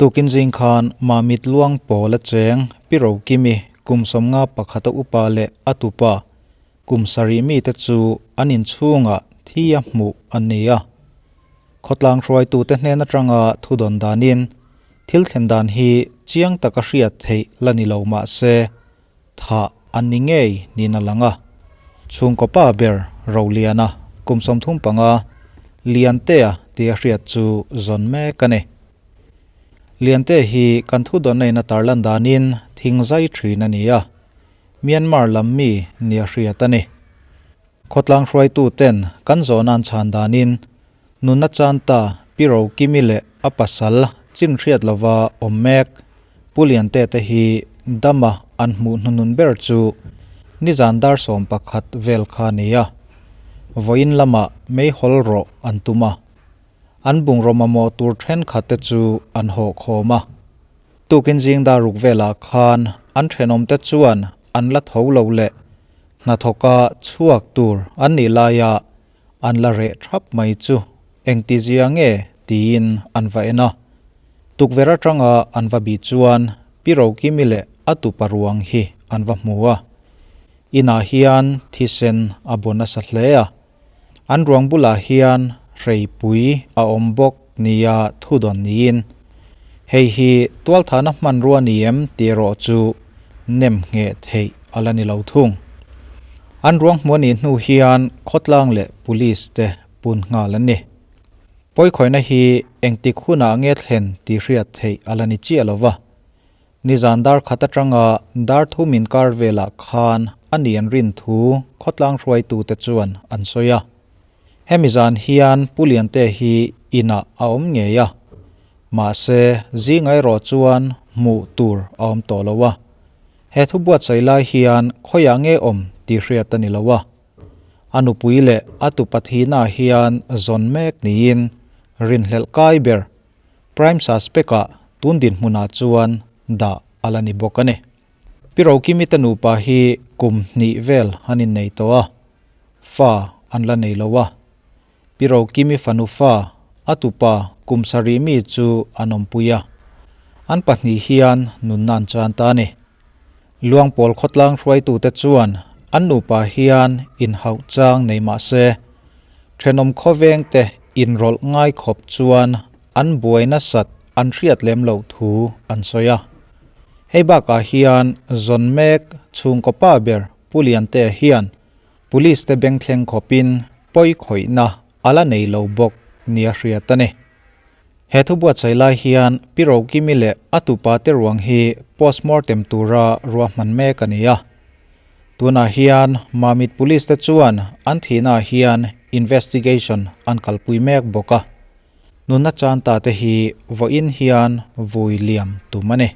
Tukin zing khan Mamit Luang Pawl a cheng Pi Rokimi kum 51 a upa leh a tupa kum sarih mite chu an inchhungah thi a hmuh an ni a. Khawtlang hruaitute hnen atanga thudawn danin thil thlen dan hi chiang taka hriat theih la ni lo mah se thah an ni ngei niin a lang a. Chhungkaw pa ber Roliana kum 35 Liantea tia hriat chu zawn mek a ni. Liante hi kan thudawn a in a tarlan danin thing zai thin a ni a, Myanmar lam mi nia hriat a ni. Khawtlang hruaitu ten kan zawhna an chhan danin nunna chan ta Pi Rokimi leh a pasal chin hriat lova awm mek Pu Liante te hi dama an hmuh hnunun ber chu nizan dar 11 vel kha a ni a. Vawiin lamah meihawl rawh an tum a. An bungraw mamawh tur thenkhat te chu an hawh khawm a. Tukin zing dar ruk velah khan an thenawmte chuan an la tho lo leh hnathawka chhuak tur an nih laia an la reh thap mai chu engtizia nge tiin an va en a. Tukverh atanga an va bih chuan Pi Rokimi leh a tupa ruang hi an va hmu a. Inah hian thisen a bu nasa hle a. An ruang bulah hian hreipui a awm bawk nia thudawn niin hei hi tualthahna hmanrua ni em tih erawh chu nem ngheh theih a la ni lo thung. An ruang hmuh a nih hnu hian khawtlang leh police te pun nghal an ni. Pawikhawihna hi engtik hunah nge thlen tih hriat theih a la ni chiah lo va. Nizan dar khat atanga dar thum inkar velah khan a ni an rin thu khawtlang hruaitute chuan an sawi a. Hemi zan hian Pu Liante hi inah a awm ngei a, mahse zinga erawh chuan hmuh tur a awm tawh lo a. He thu buatsaih lai hian khawiah nge awm tih hriat a ni lo a. A nupui leh a tupa thihnaah hian zawn mek niin rinhlelh kai ber Prime suspect-ah tun dinhmunah chuan dah a la ni bawk a ni. Pi Rokimi te nupa hi kum hnih vel an innei tawh a, fa an la nei lo a. Pi Rokimi fanu fa, a tupa kum sarih mi chu an awmpui a, an pahnih hian nunna an chan ta a ni. Luangpawl khawtlang hruaitute chuan an nupa hian inhauh chang nei mah se, thenawm khawvengte inrawlh ngai khawp chuan an buai nasat an hriat lem loh thu an sawi a. Hei bakah hian zawn mek chhungkaw pa ber Pu Liantea hian Police te bengthleng khawpin pawi khawihna a la nei lo bawk nia hriat a ni. He thu buatsaih lai hian Pi Rokimi leh a tupa te ruang hi postmortem tura ruahman mek a ni a. Tunah hian Mamit Police te chuan an thihnaah hian investigation an kalpui mek bawk a. Nunna chan ta te hi vawiin hian vui liam tum a ni.